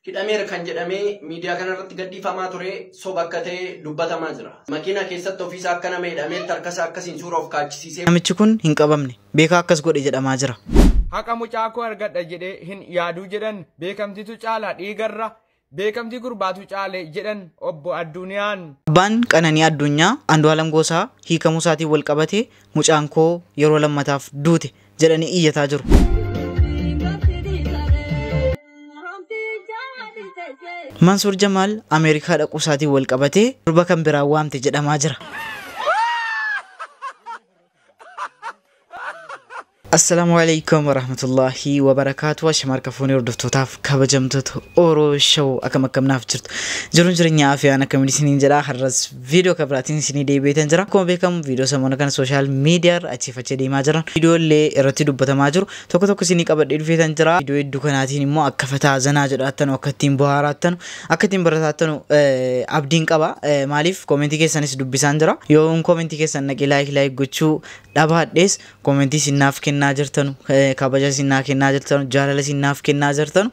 Hidhameera kan jedhamee miidiyaa kanarratti gadhiifamaa ture soba akka ta'e dubbatamaa jira. Makiinaa keessatti ofiisaa akka nama hidhameetti harkasaa akkasiin suura of kaachisiisee. Namichi kun hin qabamne, beekaa akkas godhe jedhamaa jira. Haqa mucaa koo argadha jedhee hin yaaduu jedhan, beekamtitu caala dhiigarra, beekamtii gurbaatu caale jedhan obbo Adduniyaan. Abbaan Qananii Addunyaa Andu'aalam Gosaa hiikamuu isaatiin wal qabatee mucaan koo yeroo lammataaf duute jedhanii iyyataa jiru. Mansuur Jamaal Ameerikaa dhaquu isaatiin wal qabatee durba kan biraa waamte jedhamaa jira. Assalaamu alaikum warahmatullahi wabarakaatu. Ashama harka fuunee hordoftootaaf kabajamtoota Oro Show, akkam akkam naaf jirtu? Jiruun jireenya afiyaan akkamiin isiniin jedha. Har'as viidiyoo kan biraatiin isinii deebi'eetan jira. Akkuma beekamu viidiyoo samoona kana sooshaal miidiyaa irra achiif achi deemaa jiran, viidiyoo illee irratti dubbatamaa jiru tokko tokko isinii qabadhee dhufeetan jira. Viidiyoo hedduu kanaatiin immoo akka fataa zanaa jedhaattanu, akka ittiin bohaaraattanu, akka ittiin barataattanu abdiin qaba. Maaliif koomentii keessanis dubbisaan jira. Yoo koomentii keessan naqee laayik laayik gochuu dhabaadhees, koomentii isin naaf kennaa jirtanu, kabaja isin naa kennaa jirtanu, jaalala isin naaf kennaa jirtanu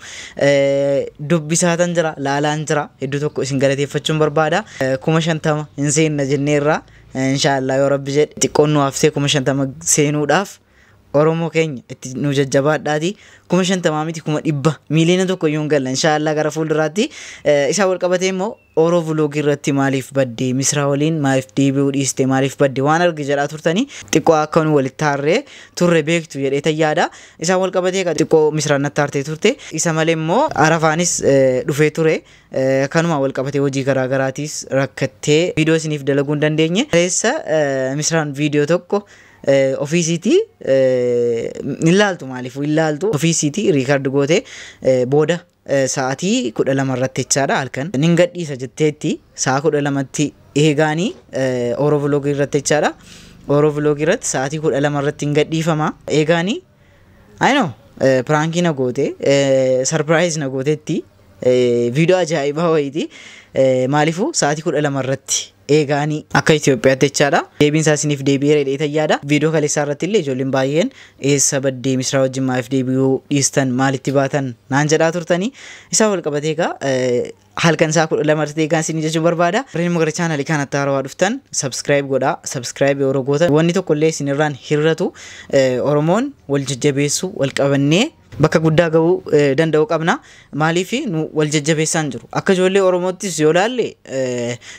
dubbisaatan jira, laalaan jira. Hedduu tokko isin galateeffachuun barbaada. 50,000 hin seenna jenneerra, inshaallah yoo rabbi jedhe xiqqoon nu haftee 50,000 seenuudhaaf. Oromoo keenya itti nu jajjabaadhaati, 50,000 miti, 100,000, 1,000,000 iyyuu hin galla inshaallah gara fuulduraatti. Isaa wal qabatee immoo Oro Vlog irratti maaliif badde, Misraa waliin maaliif deebi'uu dhiiste, maaliif badde waan arge jedhaa turtanii, xiqqoo akka nu walitti taarree turre beektu jedhee tayyaada. Isaa wal qabatee xiqqoo Misraan natti taartee turte. Isa malee immoo Arafaanis dhufee ture. Kanuma wal qabatee hojii garaa garaatiis rakkattee viidiyoo isiniif dalaguu hin dandeenye. Keessa Misraan viidiyoo tokko ofiisiitii hin laaltu, maaliif hin laaltu, ofiisiitii riikaard gootee booda sa'aatii 12 irratti jechaadha halkan nin gadhiisa jetteetti. Sa'a 12tti eegaanii Oro Vlog irratti jechaadha. Oro Vlog irratti sa'aatii 12 irratti hin gadhiifama eegaanii. I know, piraankii na goote, sarpiraayiz na gooteetti, viidiyoo ajaa'ibaa wayiiti. Maaliifuu sa'aatii 12 irratti eegaanii akka Itoophiyaatti jechaadha. Deebiin isaa isiniif deebi'ee jedhee tayyaadha. Viidiyoo kaleessaa irratti illee ijoolleen baay'een eessa baddee, Misraa wajjin maaliif deebi'uu dhiistan, maalitti baatan naan jedhaa turtanii. Isaa wal qabatee egaa halkan isaa 12 irratti eegaan isinii jechuun barbaada. Warreen immoo gara chaanalii kanatti haarawaa dhuftan subscribe godhaa. Subscribe yeroo gootan wanni tokko illee isinirraan hir'atu. Oromoon wal jajjabeessuu, wal qabannee bakka guddaa gahuu danda'uu qabna. Maaliif nu wal jajjabeessaan jiru? Akka ijoollee Oromoottis yoo ilaalle,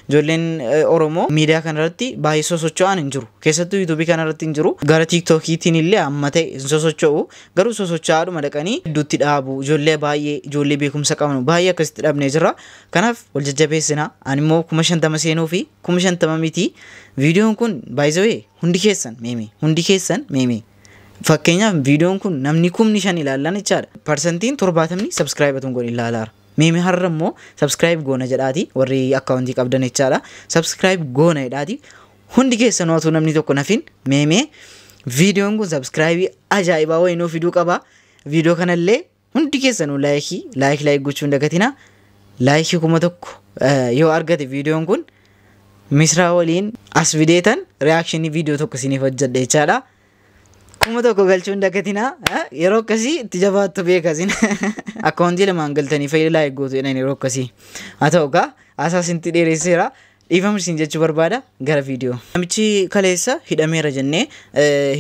ijoolleen Oromoo miidiyaa kanarratti baay'ee sosocho'an hin jiru. Keessattuu yuutuubii kanarratti hin jiru. Gara tiiktookiitiin illee amma ta'e hin sosocho'u. Garuu sosocho'aadhuma dhaqanii hedduutti dhaabu. Ijoollee baay'ee, ijoollee beekumsa qabnu baay'ee akkasitti dhabnee jirra. Kanaaf wal jajjabeessina. Ani immoo 50,000 seenuu fi 50,000 miti. Viidiyoon kun baay'ee hundi keessan meeme, hundi keessan meeme. Fakkeenyaaf viidiyoon kun namni 5,000 ilaallan jechaadha. Parsantiin 70 subscribe atuun godhin ilaalaara. Meeme har'a immoo subscribe goona jedhaati warri akkaawuntii qabdan jechaadha. Subscribe goona jedhaati. Hundi keessan otoo namni tokko nafin meeme viidiyoon kun subscribe ajaa'ibaa wayii nuu fiduu qaba. Viidiyoo kanallee hundi keessanuu laayikii laayik laayik gochuu hin dagatina. Laayikii 1000 yoo argate viidiyoon kun, Misraa waliin as fideetan reaakshinii viidiyoo tokko isiniif hojjedha jechaadha. 1000 galchuu hin dagatinaa. Yeroo akkasii itti jabaattu beekasin. Akkaawuntii lamaan galtanii fayyada laayik gootu jedhan yeroo akkasii. Haa ta'u egaa haasaa isinitti dheeresseera. Dhiifama isin jechuu barbaada, gara viidiyoo. Namichi kaleessa hidhameera jennee,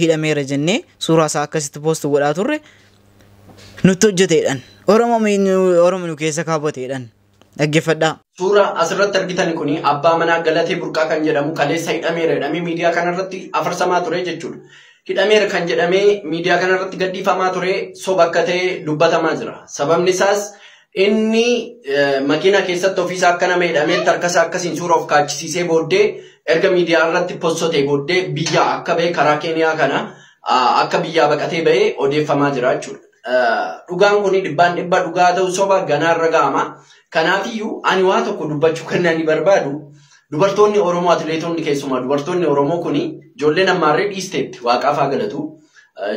hidhameera jennee suuraa isaa akkasitti poost godhaa turre nutti hojjeteedhaan. Oromoo nu keessa kaawwateedhaan. Dhaggeeffadhaa. Suura asirratti argitan kuni abbaa manaa Galatee Burqaa kan jedhamu kaleessa hidhameera jedhamee miidiyaa kanarratti afarsamaa ture jechuudha. Hidhameera kan jedhamee miidiyaa kanarratti gadhiifamaa ture soba akka ta'e dubbatamaa jira. Sababni isaas inni makiinaa keessatti ofiisaa akka nama hidhameetti harkasaa akkasiin suura of kaachisiisee booddee erga miidiyaa irratti postotee booddee biyya akka bahe, karaa Keeniyaa kana akka biyyaa baqatee bahee odeeffamaa jira jechuudha. Dhugaan kun dhibbaan dhibba dhugaa ta'u soba ganaarra ga'ama. Kanaafiyyuu ani waa tokko dubbachuu kan ani barbaadu, dubartoonni Oromoo atileetonni, keessumaa dubartoonni Oromoo kuni ijoolleen ammaarree dhiisteetti, waaqaaf haa galatu.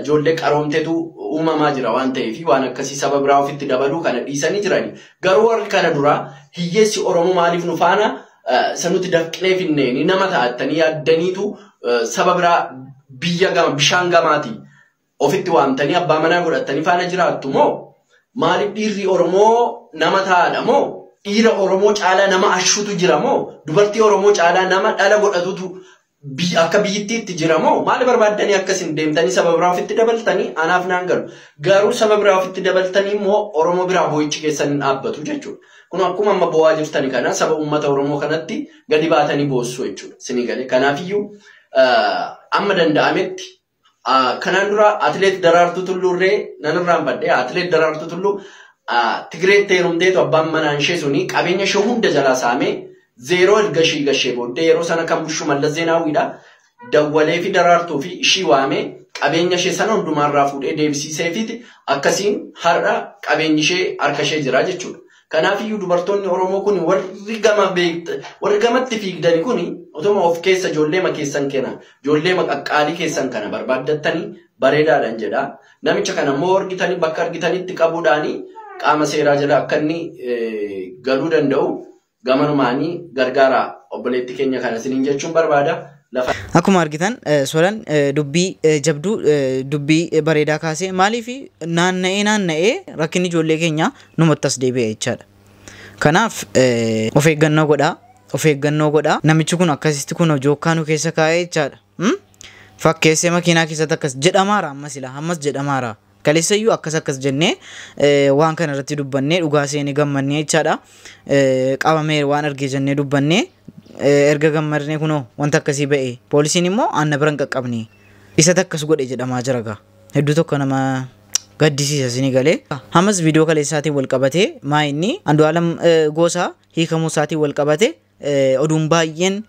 Ijoollee qaroomtetu uumamaa jira waan ta'eef waan akkasii saba biraa ofitti dabaluu kana dhiisanii jirani. Garuu warri kana dura hiyyeessi Oromoo maaliif nu faana isa nuti dafqinee finneen nama ta'attanii yaaddaniitu saba biraa biyya gama bishaan gamaati ofitti waamtanii abbaa manaa godhattanii faana jiraattu moo maaliif dhiirri Oromoo nama ta'aadha moo dhiira Oromoo caalaa nama ashuutu jira moo dubartii Oromoo caalaa nama dhala godhatutu akka biyyittiitti jira moo maal barbaaddanii akkasin deemtanii saba biraa ofitti dabaltanii anaaf naan galu. Garuu saba biraa ofitti dabaltanii immoo Oromoo biraa boo'ichi keessan hin dhaabbatu jechuudha. Kun akkuma amma boo'aa jirtani kana saba uummata Oromoo kanatti gadi baatanii boossuu jechuudha. Sinii galee. Kanaafiyyuu amma danda'ametti kanaan dura Atileet Daraartuu Tulluurree nan irraanfadhe. Atileet Daraartuu Tulluu Tigireetti heerumteetu abbaan manaan ishee suni qabeenya ishee hunda jalaa saamee zeeroo erga ishii gashee booddee yeroo sana kan bushu Mallas Zeenaawwiidha. Dawwalee fi Daraartuu fi ishii waamee qabeenya ishee sana hundumaarraa fuudhee deebisiiseefiiti akkasiin har'a qabeenyi ishee harka ishee jira jechuudha. Kanaafiyyuu dubartoonni Oromoo kun warri gama warri gamatti fiigdani kun otuma of keessa ijoolleema keessan kana ijoolleema qaqqaalii keessan kana barbaaddattanii bareedaadhaan jedha. Namicha kana immoo argitanii bakka argitanitti qabuudhaanii qaama seeraa jala akka inni galuu danda'u gamanumaanii gargaara obboleetti keenya kana isiniin jechuun barbaada. Akkuma argitan Solan dubbii jabduu dubbii bareedaa kaasee maaliif naanna'ee naanna'ee rakkinni ijoollee keenyaa numatti as deebi'e jechaadha. Kanaaf of eeggannoo godhaa. Of eeggannoo godhaa. Namichi kun akkasitti kun jookkaa nu keessa kaa'ee jechaadha. Fakkeessee makiinaa keessatti akkas jedhamaara ammas ilaa ammas jedhamaara. Kaleessayyuu akkas akkas jennee waan kana irratti dubbannee dhugaa seenee gammannee jechaadha. Qabamee waan argee jennee dubbannee erga gammadnee kunoo wanta akkasii ba'e. Poolisiin immoo aanna bira hin qaqqabne. Isatu akkas godhe jedhamaa jira gaa. Hedduu tokko nama gaddisiisa isinii galee. Ammas viidiyoo kaleessaatiin wal qabatee maa inni Andu'aalam Gosaa hiikamuu isaatiin wal qabate oduun baay'een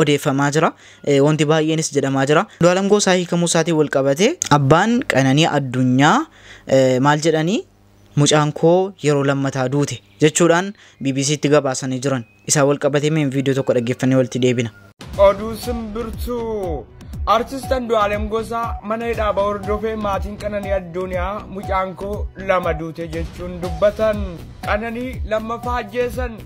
odeeffamaa jira. Wanti baay'eenis jedhamaa jira. Andu'aalam Gosaa hiikamuu isaatiin wal qabate abbaan Qananii Addunyaa maal jedhanii mucaan koo yeroo lammataa duute jechuudhaan BBCtti gabaasanii jiran. Isaa wal qabatee mee viidiyoo tokko dhaggeeffannee walitti deebina. Oduu simbirtuu Artist Andu'aalem Gosaa mana hidhaa ba'uu hordofee maatiin Qananii Addunyaa mucaan koo lama duute jechuun dubbatan. Qananii lammaffaa ajjeesan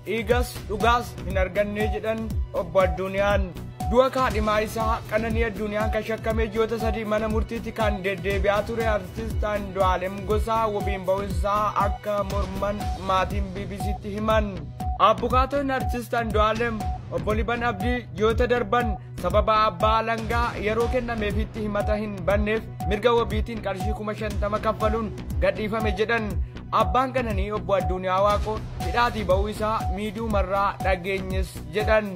dhiigas dhugaas hin arganne jedhan obbo Addunyaan. Du'a kaadhimaa isaa Qananii Addunyaan kan shakkamee ji'oota 3 mana murtiitti kan deddeebi'aa ture Artist Andu'aalem Gosaa wabiin ba'uunsaa akka morman maatiin BBCtti himan. Abbukaatonni Artist Andu'aalem obbo Liban Abdii ji'oota darban sababa abbaa alangaa yeroo kennameefitti himata hin banneef mirga wabiitiin qarshii 50,000 kaffaluun gadhiifame jedhan. Abbaan Qananii obbo Addunyaa Waaqoo hidhaatii ba'uu isaa miidiyaarraa dhageenyes jedhan.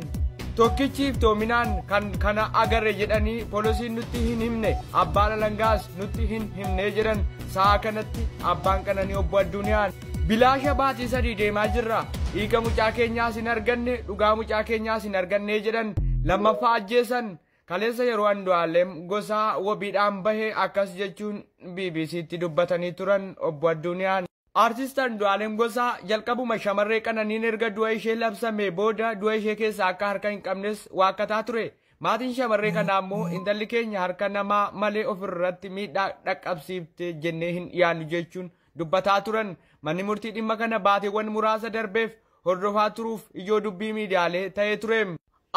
Tokkichiif toominaan kan kana agarre jedhanii poolisiin nutti hin himne abbaan alangaas nutti hin himne jedhan. Sa'a kanatti abbaan Qananii obbo Addunyaan bilaasha baatii 3 deemaa jirra. Dhiiga mucaa keenyaas hin arganne dhugaa mucaa keenyaas hin arganne jedhan. Lammaffaa ajjeesan kaleessa yeroo Andu'aalem Gosaa wabiidhaan bahe akkas jechuun BBCtti dubbatanii turan obbo Addunyaan. Artist Andu'aalem Gosaa jalqabuma shamarree Qananiin erga du'a ishee labsame booda du'a ishee keessaa akka harka hin qabnes waakkataa ture. Maatiin shamarree kanaa immoo intalli keenya harka namaa malee ofirratti miidhaa dhaqqabsiifte jennee hin yaadnu jechuun dubbataa turan. Manni murtii dhimma kana baateewwan muraasa darbeef hordofaa turuuf ijoo dubbii miidiyaalee ta'ee ture.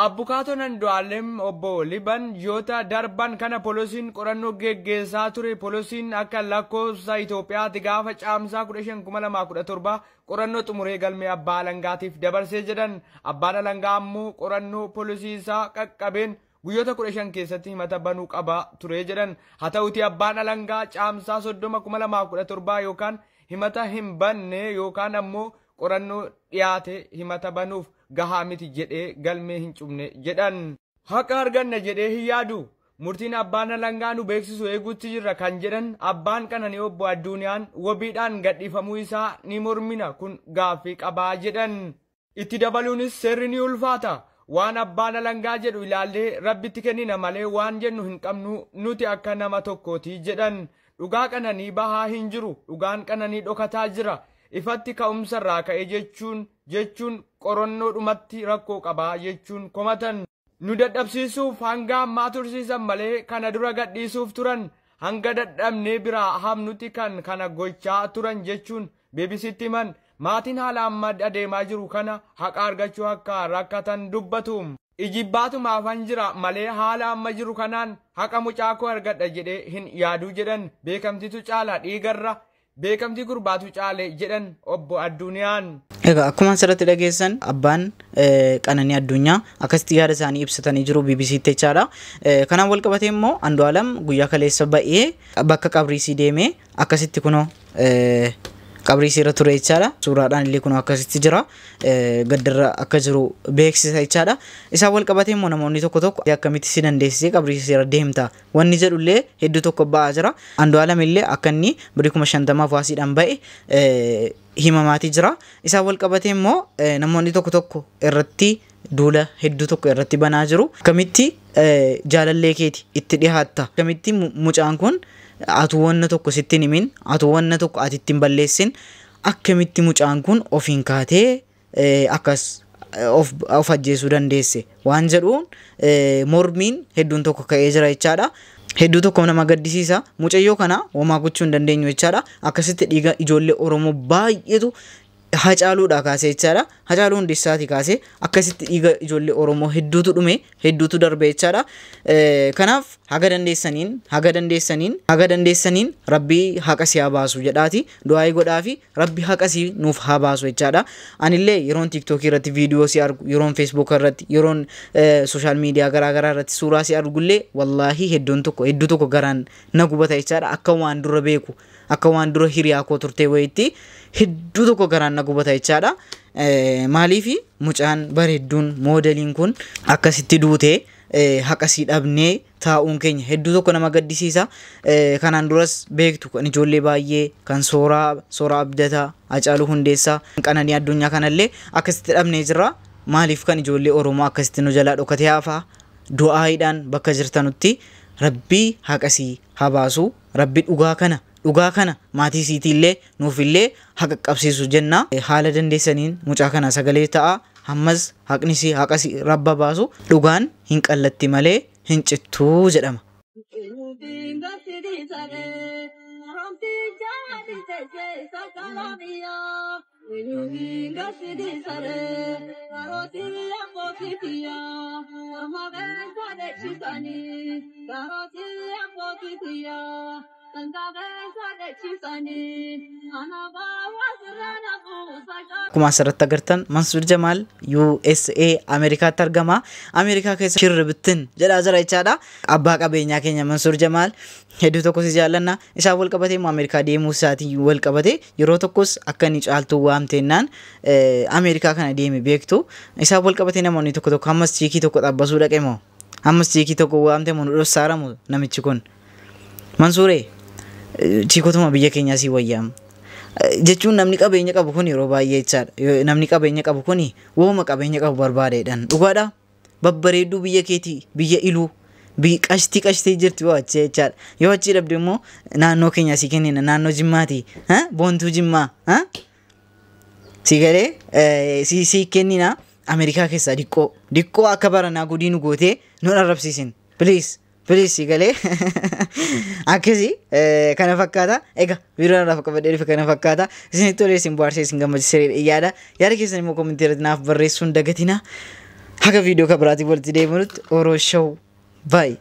Abbukaatoon Andu'aalem obbo Liban ji'oota darban kana poolisiin qorannoo geggeessaa ture. Poolisiin akka lakkoofsa Itoophiyaatti gaafa caamsaa 15/2017 qorannoo xumuree galmee abbaa alangaatiif dabarsee jedhan. Abbaan alangaa ammoo qorannoo poolisii isaa qaqqabeen guyyoota 15 keessatti himata banuu qaba ture jedhan. Haa ta'utii abbaan alangaa caamsaa 30/2017 yookaan himata hin banne yookaan ammoo qorannoo dhiyaate himata banuuf gahaa miti jedhee galmee hin cufne jedhan. Haqa arganna jedhee hin yaadu. Murtiin abbaan alangaa nu beeksisu eeguutti jirra kan jedhan abbaan Qananii obbo Addunyaan wabiidhaan gadhiifamuu isaa ni mormina kun gaaffii qabaa jedhan. Itti dabaluunis seerri ni ulfaata. Waan abbaan alangaa jedhu ilaallee rabbitti kennina malee waan jennu hin qabnu nuti akka nama tokkooti jedhan. Dhugaa Qananii bahaa hin jiru. Dhugaan Qananii dhokataa jira. Ifatti ka'umsarraa ka'e jechuun qorannoodhumatti rakkoo qabaa jechuun komatan. Nu dadhabsiisuuf hanga ammaa tursiisan malee kana dura gadhiisuuf turan hanga dadhabnee biraa hamnuti kan kana gochaa turan jechuun BBCtti himan. Maatiin haala amma adeemaa jiru kana haqa argachuu akka rakkatan dubbatu. Ijibbaatumaaf han jira malee haala amma jiru kanaan haqa mucaa koo argadha jedhee hin yaaduu jedhan. Beekamtitu caala dhiigarra. Beekamtii gurbaatu caale jedhan obbo Addunyaan. Egaa akkuma asirratti dhageessan abbaan Qananii Addunyaa akkasitti yaada isaanii ibsatanii jiru BBCtti jechaadha. Kanaan wal qabatee immoo Andu'aalam guyyaa kaleessa ba'ee bakka qabriisii deemee akkasitti kunoo qabriisii irra ture jechaadha. Suuraadhaan illee kunoo akkasitti jira. Gaddarra akka jiru beeksisa jechaadha. Isaan wal qabatee immoo namoonni tokko tokko akkamitti si dandeessisee qabriisii irra deemta wanni jedhullee hedduu tokko ba'aa jira. Andu'aalam illee akka inni birrii 50,000 waasiidhaan ba'e himamaatii jira. Isaan wal qabatee immoo namoonni tokko tokko irratti duula hedduu tokko irratti banaa jiru. Akkamitti jaalallee keeti itti dhihaatta? Akkamitti mucaan kun atu wanna tokko sitti hin himin, atu wanna tokko ati ittiin balleessin, akkamitti mucaan kun ofiin kaatee akkas of ajjeesuu dandeesse waan jedhuun mormiin hedduun tokko ka'ee jira jechaadha. Hedduu tokko nama gaddisiisa. Mucayyoo kana homaa gochuu hin dandeenyu jechaadha. Akkasitti dhiiga ijoollee Oromoo baay'eetu Hacaaluudhaa kaasee jechaadha. Hacaaluu Hundeessaatii kaasee akkasitti dhiiga ijoollee Oromoo hedduutu dhume, hedduutu darbe jechaadha. Kanaaf haga dandeessaniin, haga dandeessaniin, haga dandeessaniin Rabbii haqa si haa baasu jedhaati. Du'aayii godhaafi Rabbi haqa si nuuf haa baasu jechaadha. Anillee yeroon TikTok irratti viidiyoo si argu, yeroon Facebook irratti, yeroon sooshaal miidiyaa garaagaraa irratti suuraa si argullee wallaahi hedduun tokko hedduu tokko garaan na gubata jechaadha. Akka waan dura beeku, akka waan dura hiriyaa koo turtee wayiitti hedduu tokko garaan na gubata jechaadha. Maaliif mucaan bareedduun moodeliin kun akkasitti duutee haqa sii dhabnee taa'uun keenya hedduu tokko nama gaddisiisa. Kanaan duras beektu kan ijoollee baay'ee kan Sooraa Abdataa, Hacaaluu Hundeessaa, Qananii Addunyaa kanallee akkasitti dhabnee jirra. Maaliif kan ijoollee Oromoo akkasitti nu jalaa dhokatee hafaa? Du'aayiidhaan bakka jirtanutti Rabbii haqa sii haa baasu. Rabbi dhugaa kana maatii isiitiillee nuufillee haqa qabsiisu jenna. Haala dandeessaniin mucaa kana sagalee ta'a. Ammas haqni si haqa si rabba baasu dhugaan hin qallatti malee hin cittuu jedhama. Akkuma asirratti agartan Mansuur Jamaal USA Ameerikaatti argama. Ameerikaa keessa shirri bittin jedhaa jira jechaadha. Abbaa qabeenyaa keenya Mansuur Jamaal hedduu tokko si jaallanna. Isaan wal qabatee immoo Ameerikaa deemuu isaatiin wal qabate yeroo tokkos akka inni caaltuu waamteennaan Ameerikaa kana deeme beektu. Isaan wal qabatee namoonni tokko tokko ammas chiikii tokko xabbasuu dhaqe moo ammas chiikii tokko waamte moo nu dhossaaramu namichi kun. Mansuuree chiikotuma biyya keenyaa sii wayyaama. Jechuun namni qabeenya qabu kun yeroo baay'ee jechaadha. Namni qabeenya qabu kun wooma qabeenya qabu barbaadeedhaan. Dhugaadha. Babbareedduu biyya keetii biyya iluu qashtii qashtii jirti yoo achi jechaadha. Yoo achi dhabde immoo naannoo keenyaa sii kennina naannoo Jimmaati. Boontuu Jimmaa. Si galee sii kennina Ameerikaa keessaa diqqoo. Diqqoo akka baranaa gudii nu gootee nu arrabsiisin. Please. Please si galee akkasii kana fakkaata. Egaa viidiyoo irraa qabadhee dhufe kana fakkaata. Isinitti tolee isin bohaarsee isin gammachiisee yaada. Yaada keessan immoo koomentii irratti naaf barreessuun dagatina. Haga viidiyoo kan biraatiin walitti deebinutti Oro Show. Bye.